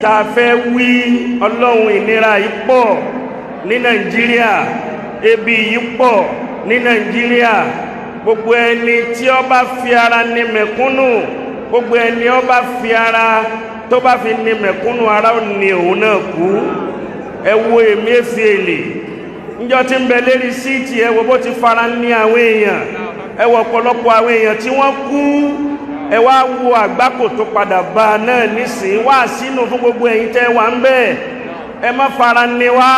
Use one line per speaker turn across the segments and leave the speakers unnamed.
Tá a fẹ́ wí, Ọlọ́run, ìnira yìí pọ̀ ní Nàìjíríà, ebi yìí pọ̀ ní Nàìjíríà. Gbogbo ẹni tí ó bá fi ara ní mẹ̀kúnnù, gbogbo ẹni ó bá fi ara tó bá fi ní mẹ̀kúnnù, ara ò ní òun náà kú. Ẹ wo Emefiele níjọ́ tí ń bẹ lérí seat, ẹ wo bó ti fara ní àwọn èèyàn. Ẹ wo ọ̀pọ̀lọpọ̀ àwọn èèyàn tí wọ́n kú. Ẹ wá wo àgbákò tó padà bá a náà nísìnyí. Wá sínú fún gbogbo ẹ̀yin tẹ́ wà ń bẹ̀, ẹ má fara ní wá,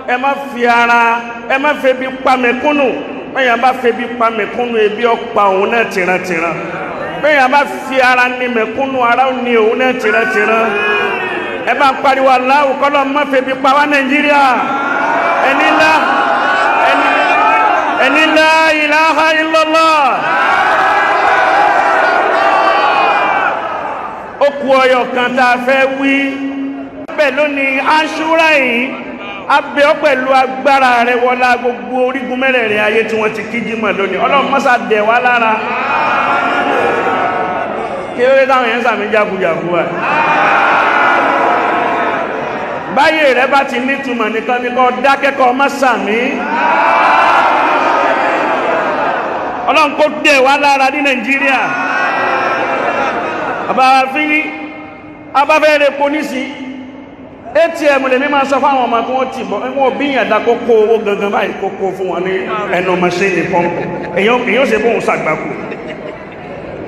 ẹ má fi ara, ẹ má febi pa mẹ̀kúnnù. Bẹ́ẹ̀ bá febi pa mẹ̀kúnnù, ebi ọ̀pá òun náà tìrantìran. Bẹ́ẹ̀ bá fi ara ní mẹ̀kúnnù, ara ó ní òun náà tìrantìran. Ẹ bá ń pariwo aláwọ̀ kọ́lọ́, má febi pa wá Nàìjíríà. Ẹni ńlá, ẹni la ilaha illallah. Ó kù ọyọ kan tá a fẹ́ wí bẹ́ẹ̀ lónìí, Aṣúra yìí, abẹ́ ọ pẹ̀lú agbára rẹ, wọlá gbogbo orígun mẹ́rẹ̀ẹ̀rin ayé tí wọ́n ti kí jímọ̀ lónìí. Ọlọ́run, mọ́sá dẹ̀ wá lára. Kí ló dé táwọn yẹn ń sàmì jákujàku wa báyé rẹ? Bá ti nítumọ̀ nìkan ní kọ́ dákẹ́kọ̀ọ́ má sàmì. Ọlọ́run, kó dẹ̀ wá lára ní Nàìjíríà. Àbáwá fi abáfẹ́ rẹ̀ polisi ATM lèmi máa sọ fáwọn ọmọ kí wọ́n ti bọ̀. Wọ́n bí yàdá kó kó owó gangan báyìí, kó kó fún wọn ní ẹnu machine pọ́ǹpù. Èyàn ṣe bóun ṣàgbàkù.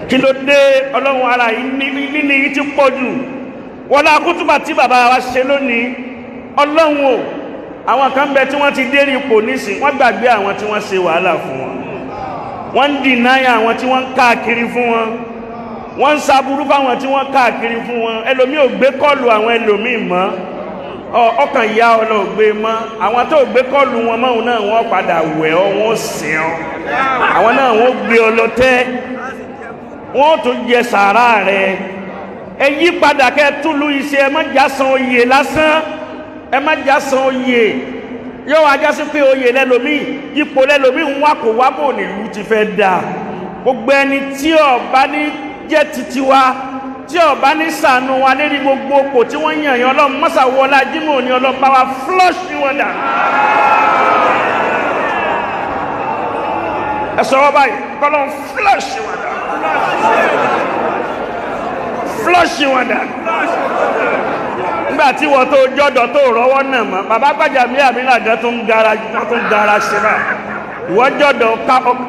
Kí ló dé? Ọlọ́run, ara yìí níní yìí ti pọ̀ jù. Wọ́n lá kútùbà tí bàbá wa ṣe lónìí. Ọlọ́run o, àwọn kan bẹ tí wọ́n ti dérí ipò nísìn, wọ́n gbàgbé àwọn tí wọ́n ṣe wàhálà fún wọn. Wọ́n ń dìnáyà àwọn tí wọ́n ń káàkiri fún wọn, wọ́n ń saburú fáwọn tí wọ́n káàkiri fún wọn. Ẹlòmíì ò gbé call àwọn ẹlòmíì mọ́, ọkàn ìyá ọlọ́ ò gbé mọ́. Àwọn tó gbé call wọn mọ́hun náà, wọ́n padà wẹ̀ ọ́, wọ́n sìn ọ́. Àwọn náà wọ́n gbé ọ lọ tẹ́, wọ́n tún jẹ sàárà rẹ̀. Ẹ yí padà, kẹ́ túlù iṣẹ́. Ẹ má jásán oyè lásán, ẹ má jásán oyè. Yóò wá jásí pé oyè lẹ́lòmíì, ipò lẹ́lòmíì ń wá, kò wá bò nílùú ti fẹ́ dáa. Gbogbo ẹni tí ó bá ní jẹ́ titi wa, tí ó bá ní ṣàánú wa lérí gbogbo kò tí wọ́n yàn yàn, Ọlọ́run, mọ́sà wọlá Jímọ̀ ní, Ọlọ́run, bá wa flush wọn dà. Ẹ sọ̀rọ̀ báyìí, kọ́lọ́n flush wọn dà, flush wọn dà. Nígbà tí wọ́n tó jọ́dọ̀ tó rọ́wọ́ náà mọ́, bàbá Gbàjàmíàmílà gan tó ń gara, wọ́n tó ń gara ṣe báyìí. Ìwọ́n jọ́dọ̀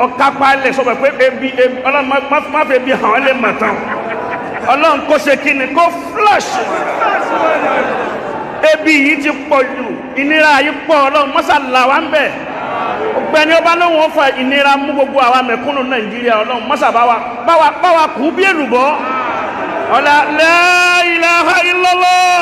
ọ̀kápálẹ̀ sọ pé ebi, ebi, Ọlọ́run má fi ebi hàn ọ́ lè mọ̀ tán. Ọlọ́run, kó ṣe kí ni? Kó flush. Ebi yìí ti pọ̀ jù, ìnira yìí pọ̀. Ọlọ́run, mọ́sá là wá ń bẹ̀. Ọ̀gbẹ́ni ọba lóhùn ó fa ìnira mú gbogbo àwa mẹ̀kúnnù Nàìjíríà, Ọlọ́run, mọ́sá bá wa kú bí èlùbọ́. Ọ̀la la ilaha illallah.